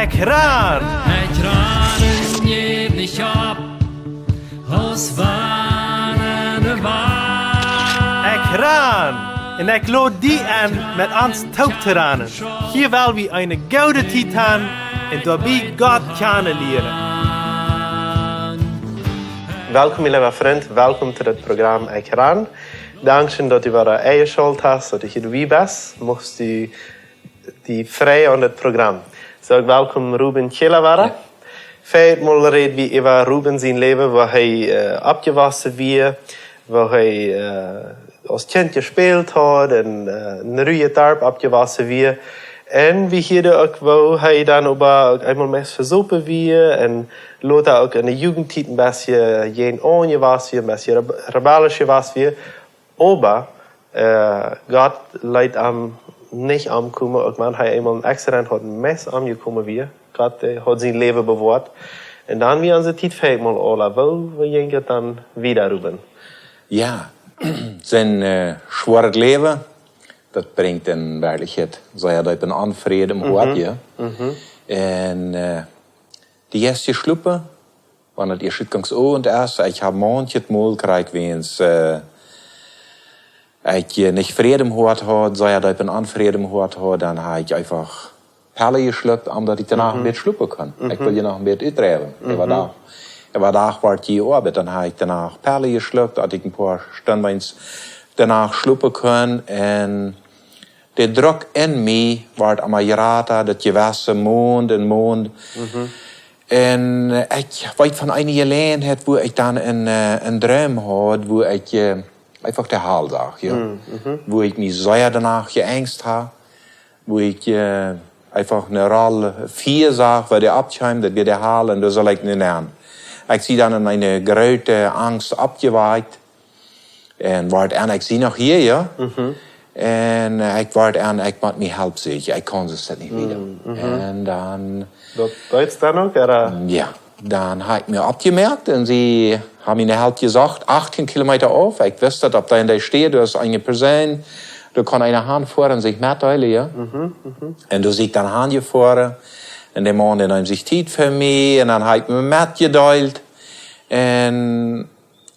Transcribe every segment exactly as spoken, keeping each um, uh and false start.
Ekj ran! Ekj ran un jäw nich opp, aus wann de Wand. Ekj ran! Un ekj lod die enn, met ons toop to ranen. Hia well wie eene goode Tiet han un doabie Gott kjanen lieren. Welkom, mien leewa Frint. Welkom to daut Program Ekj ran. Dankscheen, daut du wada enjeschalt hast, daut du hia doabie best. Muchst du die frei aun daut Program. Soo, welkom Ruben Kjela wada. Jo. Väajet Mol räd wie äwa Ruben sien Läwen, woo hee, äh, oppjewossen wia, woo hee, äh, aus Kjint jespält haud un, äh, en Ruhe Darp oppjewossen wia. Un wie hieeden uk, woo hee dan oba uk eemol meist vesopen wia un lota uk en de Jugendtiet een bät jäajen aunjewossen wia, een bät reb-, rebellisch jewast wia. Oba, äh, Gott leet am nich omkomen, uk wan hee eemol een Accident haud, meist omjekomen wia. Gott, äh, haud sien Läwen bewoat. Un dan wia onse Tiet väajet Mol aula. Woo, woo jinkj et dan wieda, Ruben? Jo, sien, äh, schwoaret Läwen, daut brinjt en Werkjlichkjeit sea deepen Onfräd em Hoat, jo. Mhm. Un, äh, dee ieeschte Schlop, wan et ieescht utgangs Owent es, ekj hab maunche Mol krakjt, wan, äh, ekj, äh, nich Fräd em Hoat haud, sea deepen Onfräd em Hoat haud, dan hab ekj eefach Pellen jeschluckt, omdaut ekj doano een bät schlopen kunn. Ekj wull je noch een bät utdräwen. Mhm. Äwa Dach, äwa Dach wort jeoabeit, dan hab ekj doano Pellen jeschluckt, daut ekj een poa Stunden doano schlopen kunn. Un de Druck en mie wort emma jrata, daut Jewessen, Mond un Mond. Mhm. Un, äh, ekj weet von eene Jeläajenheit, wua ekj dan een, äh, een Droom haud, wua ekj, äh, eefach de Hal sach, jo. Mm, mhm. Wua ekj mie sea doano jeenjst hab, wua ekj, äh, eefach eene Roll Fia sach, wua dee oppkjeem, daut wia de Hal, un doa sull ekj nu nenn. Ekj sie dan en eene groote Angst oppjewakjt. Un wort enn, ekj sie noch hia, jo. Mhm. Un, äh, ekj wort enn, ekj mott mie Help sieekjen. Ekj kunn daut nich wieda. Mm, mhm. Un dan... Daut deed dan uk, ooda? Jo, dan hab ekj mie oppjemoakt un see haben mie Help jesocht, achtieen Kilometa auf. Ekj wist daut opp dee, dee Städ, doa es eene Persoon, doa kaun eena hanfoaren un sikj metdeelen, jo. Mhm, mhm. Un doa sie ekj dan hanjefoaren. Un de Maun, dee neem sikj Tiet fa mie un dan hab ekj mie metjedeelt. Un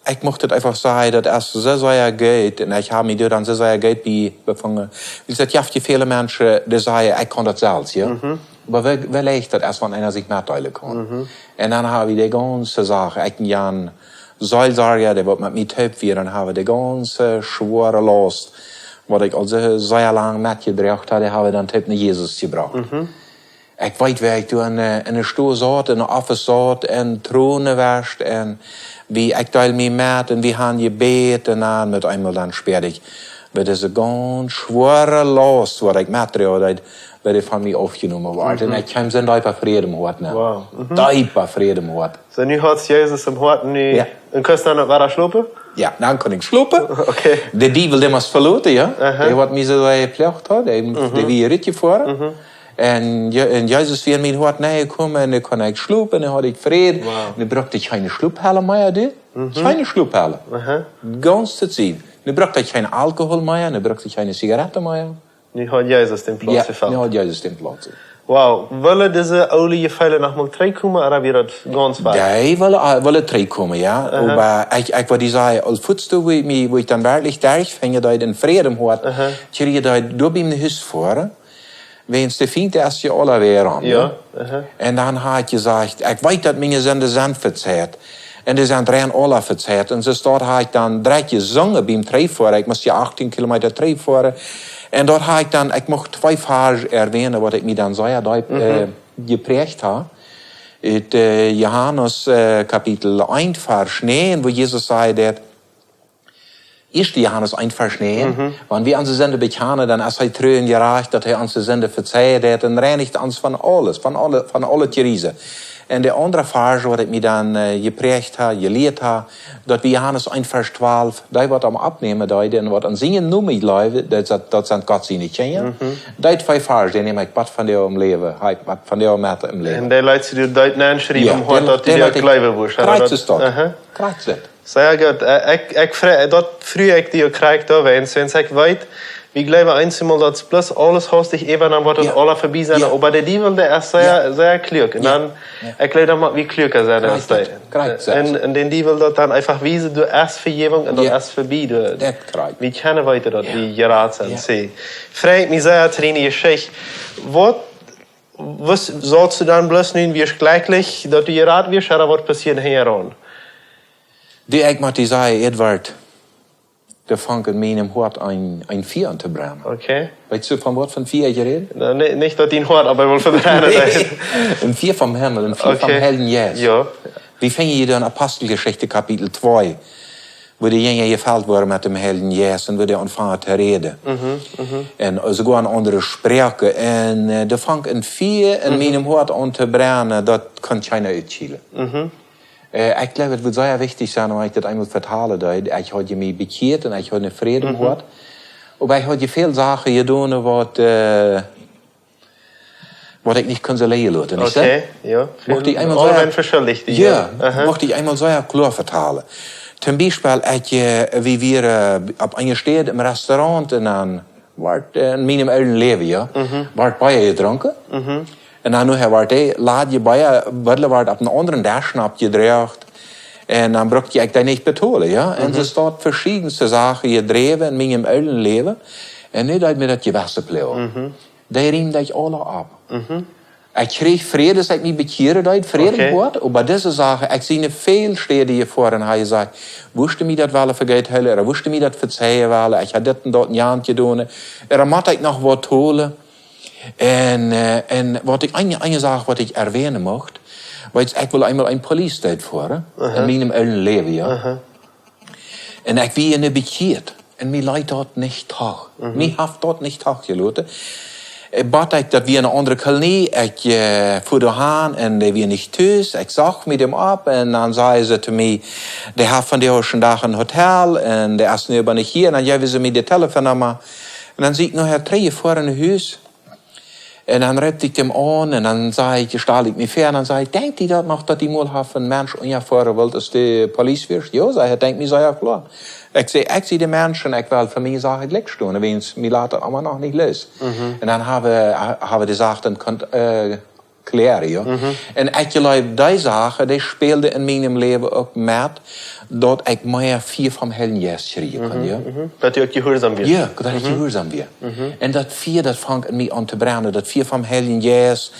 ekj mucht daut eefach sajen, daut es soo sea goot, un ekj hab mie doa dan soo sea goot bie befungen. Wiels daut jeft je väle Menschen, dee sajen, ekj kaun daut selfst, jo. Mhm. Oba woo, woo leicht daut es, wan eena sikj metdeelen kaun. Mhm. Un dan hab ekj de gaunze Sach, ekj un Jan Seelsorja, dee waut met mie toop wia, dan hab wie de gaunze schwoare Laust, waut ekj aul soo sea lang metjedroagen haud, dee hab wie dan toop no Jesus jebrocht. Mhm. Ekj weet, woo ekj doa en, äh, en de Stool saut, en de Office saut, un Tronen wia, un wie, ekj deeld mie met, un wie haben jebät, un dan met eemol dan spieed ekj, woo dise gaunz schwoare Laust, waut ekj metdroagen deed, woo dee von mie aufjenomen wort. Mhm. Un ekj kjeem soo een deepa Fräd em Hoat nenn. Wow. Mhm. Deepa Fräd em Hoat. Soo, nu hast Jesus em Hoat, nu... Jo. Un kunst dan uk wada schlopen? Jo, dan kunn ekj schlopen. Okay. De Diewel, dee must veloten, jo. Aha. Dee waut mie soo jeploagt haud, dee, mhm, dee wia rutjefoaren. Mhm. Un Je-, un Jesus wia en mien Hoat nenjekomen un dan kunn ekj schlopen un dan haud ekj Fräd. Wow. Un dan brukt ekj kjeene Schloppellen mea, du. Mhm. Kjeene Schloppellen. Aha. Gaunze Tiet. Dan brukt ekj kjeen Alkohol mea, dan brukt ekj kjeene Zigaretten mea. Nu haud Jesus dän Plauz jefelt. Jo, nu haud Jesus dän Plauz. Wow, wellen dise oole Jefeelen noch mol trigjkomen, ooda wia daut gaunz wajch? Dee wellen, äh, wellen trigjkomen, jo. Aha. Oba ekj, ekj wudd sajen, aul fuaz, wua ekj mie, wua ekj dan werkjlich derchfunk, daut ekj en Fräd em Hoat, aha, kjrieech ekj daut doa bie mien Hus ver, wiels de Fient es je aul wada aun, jo. Jo, aha. Un dan hab ekj jesajcht, ekj weet, daut miene Sinden sent vejäft. Un dee sent rein aula vejäft. Un soo doa hab ekj dan dree Kjoakjen biem trigjfoaren. Ekj must je achtieen Kilometa trigjfoaren. Un doa hab ekj dan, ekj mucht twee Varsch erwähnen, waut ekj mie dan sea deep, mhm, äh, jepräacht hab. Ut, äh, Johanes, äh, Kapitel eent, Varsch näajen, wua Jesus sajcht daut, ieeschte Johanes eent, Varsch näajen, mhm, wan wie onse Sinden bekjanen, dan es hee tru un jerajcht, daut hee onse Sinden vejäft un reinicht ons von aules, von aule, von aule Jerecht. Un de aundre Varsch, waut ekj mie dan, äh, jepräacht hab, jelieet hab, daut wia Johanes eent, Varsch twalf, dee waut am aunnämen deed un waut aun sienen Nomen jleewd, daut, daut, daut sent Gott siene Kjinja. Mhm. Dee twee Varsch, dee näm ekj waut von dee em Läwen, hab ekj waut von dee met em Läwen. Un dee leet du doa nenschriewen, jo, om dee, daut dee dee leet ekj jleewen wurscht, krakjt daut, soo. Aha. Krakjt soo. Sea goot. Äh, ekj, ekj fre-, daut fruach ekj die uk krakjt doawäajen, wiels ekj weet, Wie jleewen eensjemol, daut bloos aules haustich äwa, dan woat daut aula verbie sennen. Oba de Diewel, dee es sea, sea kluak. Un dan, ekj jleew, dan mott wie kluaka sennen aus dee. Un, un dän Diewel daut dan eefach wiesen, doa es Vejäwunk un daut es verbie. Wie kjennen weeten, daut wie jerat sent. See, frei mie sea, Trine, Jeschicht. Waut Waut, saust du dan bloos nu, wieescht jlikj, daut du jerat wieescht, ooda waut passieed hinjaraun? Du, ekj mott die sajen, Edward, doa funk en mienem Hoat een, een Fia aun to brennen. Okay. Weetst du, von waut fa Fia ekj räd? Na, nich, nich daut dien Hoat opp eemol vebrennen deed. Een Fia vom Himmel, een Fia vom Heiljen Jeist. Jo. Wie finjen hia en Aposteljeschicht Kapitel twee, wua de Jinja jefelt worden met dän Heiljen Jeist un wua dee aunfungen to räden. Un soogoa en aundre Sproaken. Un, äh, doa funk en Fia en mienem Hoat aun to brennen, daut kunn kjeena utkjielen. Äh, ekj jleew, daut woat sea wichtich sennen, wan ekj daut eemol vetalen deed. Ekj haud mie bekjieet un ekj haud een Fräd em Hoat. Oba ekj haud väl Sachen jedonen, waut, äh, waut ekj nich kunn soo lijen loten, nich soo? Okay, jo. Mucht ekj eemol sajen, mucht ekj eemol sajen, kloa vetalen. Toom Biespel, ekj, äh, wie wieren, äh, opp eene Städ em Restaurant un dan wort, äh, en mienem oolen Läwen, jo, wort Bia jedrunken. Un dan nohäa wort dee ladje Bia, Buddel wort opp eenen aundren Desch nopp jedroacht. Un dan brukt ekj dee nich betolen, jo. Un soo es daut veschiedne Sachen jedräwen en mienem oolen Läwen. Un nu deed mie daut Jewessen ploagen. Dee riemd ekj aula opp. Ekj kjrieech Fräd, aus ekj mie bekjieren deed, Fräd em Hoat, oba dise Sachen, ekj sie en väl Städen jefoaren, hee säd: "Wurscht du mie daut wellen vejeeten, ooda wurscht du mie daut vezeien wellen? Ekj hab dit un daut un jant jedonen. Ooda mott ekj noch waut tolen?" Un, äh, un waut ekj, eene, eene Sach, waut ekj erwähnen mucht, wiels ekj wull eemol een Police State foaren, en mienem oolen Läwen, jo. Un ekj wia nu bekjieet. Un mie leet daut nich doch. Mie haft daut nich doch jeloten. Äh, bat ekj, daut wia eene aundre Kolonie, ekj, äh, fua doahan un dee wia nich tus. Ekj socht mie dän opp un dan säden see to mie, dee haft vondoag een Dach een Hotel un dee es nu oba nich hia. Un dan jeewen see mie de Telefonnumma. Un dan sie ekj nohäa trigj jefoaren no Hus. Un dan reep ekj dän aun un dan säd ekj, stald ekj mie väa un dan säd ekj: "Denkjst du daut noch, daut du mol hast een Mensch unjafoaren wult, aus du Police wieescht?" "Jo," säd hee, "denkj mie sea kloa." Ekj säd: "Ekj sie de Mensch un ekj well fa miene Sachen jlikj stonen, wiels mie lat daut aulemol noch nich loos." Un dan hab wie, ha-, hab wie de Sach dan kunt, äh, klären, jo. Un ekj jleew, dee Sachen, dee spälden en mienem Läwen uk met, daut ekj mea Fia vom Heiljen Jeist kjrieen kunn, jo. Daut du uk jehuarsom wieescht. Jo, daut ekj jehuarsom wia. Un daut Fia, daut funk en mie aun to brennen, daut Fia vom Heiljen Jeist.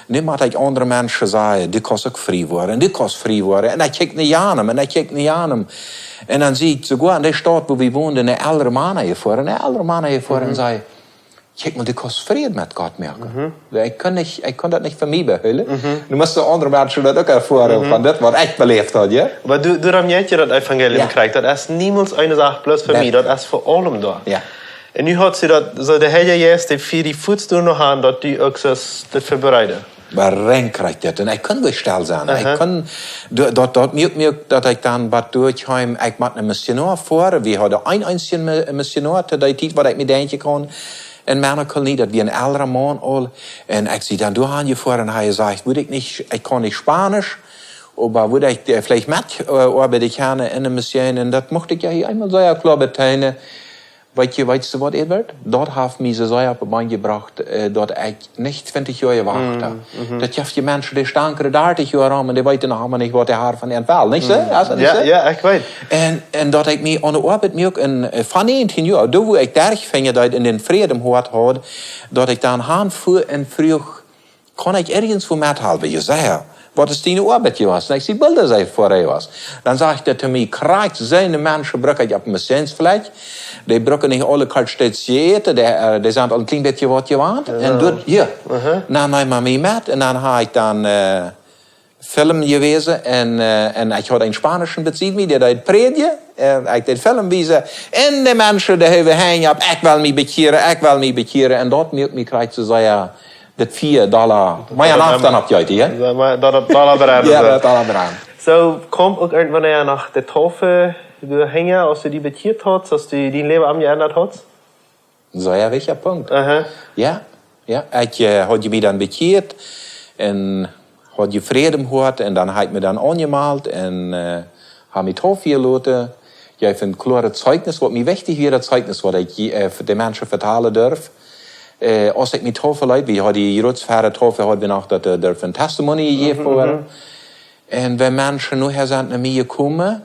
Nu mott ekj aundre Menschen sajen: "Du kaust uk frie woaren, un du kaust frie woaren." Un ekj kjikj no aundre, un ekj kjikj no aundre. Un dan sie ekj soogoa en dee Staut, wua wie wonden, een elren Maun jefoaren, een elren Maun jefoaren un säd: "Kjikj mol, du kaust Fräd met Gott moaken." Ekj kunn nich, ekj kunn daut nich fa mie behoolen. Nu musten aundre Menschen daut uk erfoaren, von daut, waut ekj beläft haud, jo. Oba du, du, dan hast du daut Evangelium jekjräajen. Daut es niemols eene Sach bloos fa mie, daut es fa aulem doa. Jo. Un nu hast du daut, soo de Heilje Jeist, dee fieed die fuaz doa no han, daut du uk soo daut vebreiden. Oba rein krakjt dit. Un ekj kunn nich stell sennen. Ekj kunn, daut, daut, daut muak, muak, daut ekj dan waut derchkjeem, ekj mott no een Missionoa foaren. Wie hauden een eensja Mi-, Missionoa to dee Tiet, waut ekj mie denkjen kunn. En miene Kolonie, daut wia een elren Maun aul. Un ekj sie dan doahan jefoaren un hee säd: "Wudd ekj nich, ekj kaun nich Spaunisch, oba wudd ekj, äh, veleicht met, äh, oabeiden kjennen en de Mission?" Un daut mucht ekj jo hia eemol sea kloa betonen. Weetst du, weetst du waut, Edward? Daut haft mie soo sea opp de Been jebrocht, äh, daut ekj nich twintich Joa jewacht hab. Daut jeft je Menschen, dee stonen dartich Joa rom un dee weeten noch aulemol nich, waut de Har von an well. Nich soo? Es daut nich soo? Jo, jo, ekj weet. Un, un daut ekj mie aun de Oabeit muak un, äh, von näajentieen Joa, doa wua ekj derchfinjen deed un dän Fräd em Hoat haud, daut ekj dan han fua un fruach: "Kaun ekj irjentwua methalpen?" "Jo," säd hee, "waut es diene Oabeit jewast?" Un ekj säd: "Bilda," säd hee, "fa Rewas." Dan säd hee to mie: "Krakjt soone Menschen bruck ekj opp Missionsflakj. Dee brucken nich aule Kjoakj äten, dee, äh, dee sent aul een kjlien bät waut jewant." Un daut, jo. Dan neem hee mie met un dan hab ekj dan, äh, Film jewäsen un, äh, un ekj haud een Spaunischen bie mie, dee deed prädjen, un ekj deed Film wiesen. Un de Menschen, dee hoowen Henj opp: "Ekj well mie bekjieren, ekj well mie bekjieren." Un daut muak mie krakjt soo sea, daut Fia doa, mea Loft dan oppjeeten, jo? Jo, mea doa, doa brennen. Jo, soo. Doa brennen. Soo, kjeem uk irjentwanea noch de Taufe doahan, aus du die bekjieet hast, aus du dien Läwen aunjeendat hast? Sea wichtja Punkt. Aha. Jo, jo. Ekj, äh, haud mie dan bekjieet un haud Fräd em Hoat un dan hab ekj mie dan aunjemalt un, äh, hab mie taufen jeloten. Jeef een kloaret Zeugnis, waut mie wichtich wia, daut Zeugnis, waut ekj, äh, fa de Menschen vetalen durf. Äh, aus ekj mie taufen leet, wie hauden de Jrotsfäare taufen, hauden wie noch daut, äh, durf een Testimony jejäft woaren. Un wan Menschen nohäa sent no mie jekomen,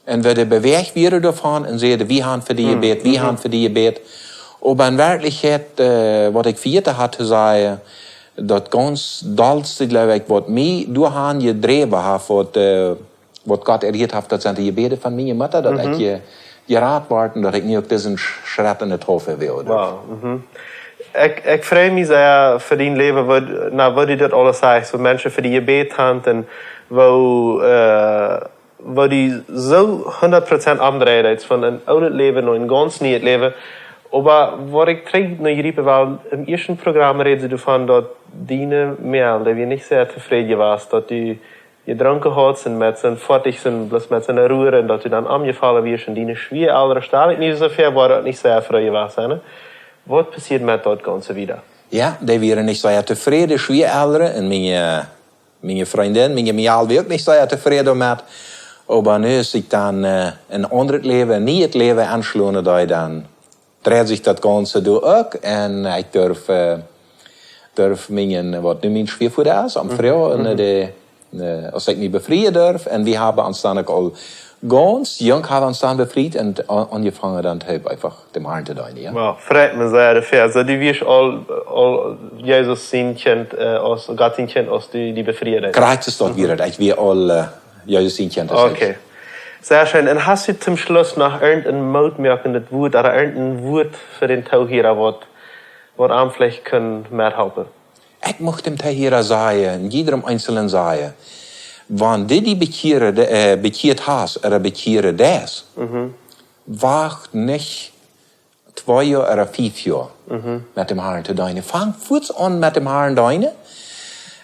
un wie bewäacht wieren doavon un säden, wie haben fa die jebät, wie haben fa die jebät. Oba en Werkjlichkjeit, äh, waut ekj vejäten haud to sajen, daut gaunz dollste, jleew ekj, waut mie doahan jedräwen haft, waut, äh, waut Gott erhieet haft, daut sent de Jebäden von miene Mutta, daut ekj je-, jerat wort un daut ekj nu uk disen Sch-, Schrett enne Taufe wull. Wow. Ekj, ekj frei mie sea fa dien Läwen, waut, na, waut du daut aules sajchst, waut Menschen fa die jebät haben un woo, äh, woo du soo hundat Prozent omdreien deetst von een oolet Läwen no een gaunz nieet Läwen. Oba waut ekj trigj nojriepen well, em ieeschten Programm rädst du doavon, daut diene Mejal, dee wia nich sea tofräd jewast, daut du jedrunken haudst un met soon foatich soon, bloos met soon Rua, un daut du dan omjefollen wieescht un diene Schwieaelren, stal ekj mie soo väa, woaren daut nich sea froo jewast sennen, ne? Waut passieed met daut Gaunze wieda? Jo, dee wieren nich sea tofräd, Schwieaelren, un miene, miene Frindin, miene Mejal wia uk nich sea tofräd doamet. Oba nu, aus ekj dan, äh, een aundret Läwen, een nieet Läwen aunschlungen deed, dan dreid sikj daut Gaunze doa uk. Un ekj durf, äh, durf miene, waut nu mien Schwieavoda es, aum Froag, un, äh, dee, äh, aus ekj mie befrieen durf. Un wie haben ons dan uk aul gaunz junk haben ons dan befriet un a-, aunjefongen dan to eenfach däm Harn to deenen, jo? Wow, freit mie sea doafäa. Soo, du wieescht aul, aul Jesus sien Kjint, äh, aus, Gott sien Kjint, aus du die befrieen deedst? Krakjt soo wia daut. Ekj wia aul, äh, Jesus sien Kjint. Okay. Sea scheen. Un hast du toom Schluss noch irjent een mootmoakendet Wuat ooda irjent een Wuat fa dän Toohiera, waut, waut am veleicht kunn methalpen? Ekj mucht däm Toohiera sajen, un jiedrem eensjen sajen, wan du die bekjieren, äh, bekjieet hast ooda bekjieren deist, wacht nich twee Joa ooda fief Joa met däm Harn to deenen. Fang fuaz aun met däm Harn deenen.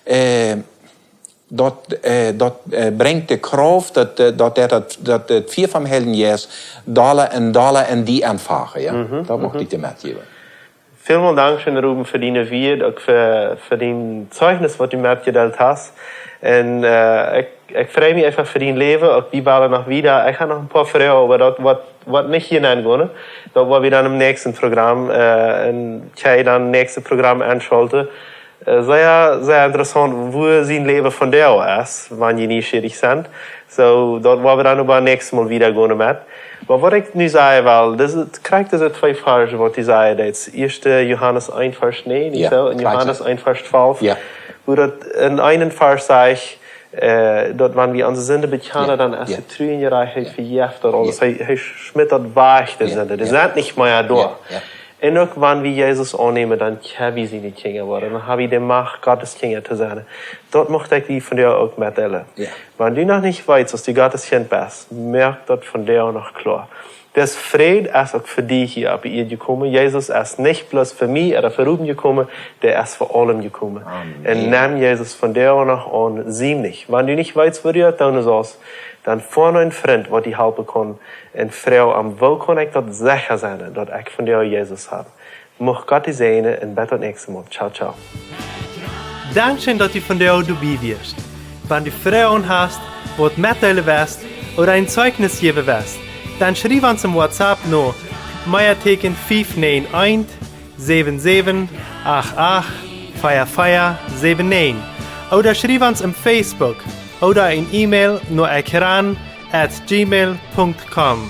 Äh, daut, äh, daut, äh, brinjt de Krauft, daut, äh, daut, daut, daut, daut Fia vom Heiljen Jeist dolla un dolla enn die aunfacht, jo? Daut mucht ekj die metjäwen. Välmol dankscheen, Ruben, fa diene Wieed, uk fa, fa dien Zeugnis, waut du metjedeelt hast. Un, äh, ekj, ekj frei mie eenfach fa dien Läwen, uk wie wellen noch wieda. Ekj hab noch een poa Froagen, oba daut woat, woat nich hia nengonen. Daut woa wie dan em näakjsten Programm, äh, un kjenn dan näakjste Programm aunschaulten. Äh, sea, sea interessaunt, woo sien Läwen vondoag es, wan jie nieschierich sent. Soo, daut woa wie dan oba näakjstet Mol wieda gonen met. Oba waut ekj nu sajen well, daut es, krakjt dise twee Varsch, waut du sajchst, daut es ieeschte Johanes eent Varsch näajen, nich soo? Un Johanes eent Varsch twalf, woo daut enn eenen Varsch sajcht, äh, daut wan wie onse Sinden bekjanen, dan es hee tru un jerajcht, hee vejeft daut aules. Hee, hee schmitt daut wajch, de Sinden. Dee sent nich mea doa. Un uk wan wie Jesus aunnämen, dan kjenn wie siene Kjinja woaren. Dan hab wie de Macht, Gottes Kjinja to sennen. Daut mucht ekj die vondoag uk metdeelen. Wan du noch nich weetst, daut du Gottes Kjint best, moak daut vondoag noch kloa. Dis Fräd es uk fa die hia opp de Ieed jekomen. Jesus es nich bloos fa mie ooda fa Ruben jekomen, dee es fa aulem jekomen. Un nem Jesus vondoag noch aun, sie nich. Wan du nich weetst, waut du daut doonen saust, dan foa no een Frint, waut die halpen kaun, un froag am: Woo kaun ekj daut secha sennen, daut ekj vondoag Jesus hab? Mucht Gott die säajnen un bat daut näakjste Mol. Ciao, ciao. Dankscheen, daut du vondoag doabie wieescht. Wan du Froagen hast, waut metdeelen west ooda een Zeugnis jäwen west, dan schriew ons em WhatsApp no Meateken fief näajen eent, säwen säwen acht acht, vea vea säwen näajen, ooda schriew ons em Facebook ooda een E-Mail no ekran at gmail punkt com.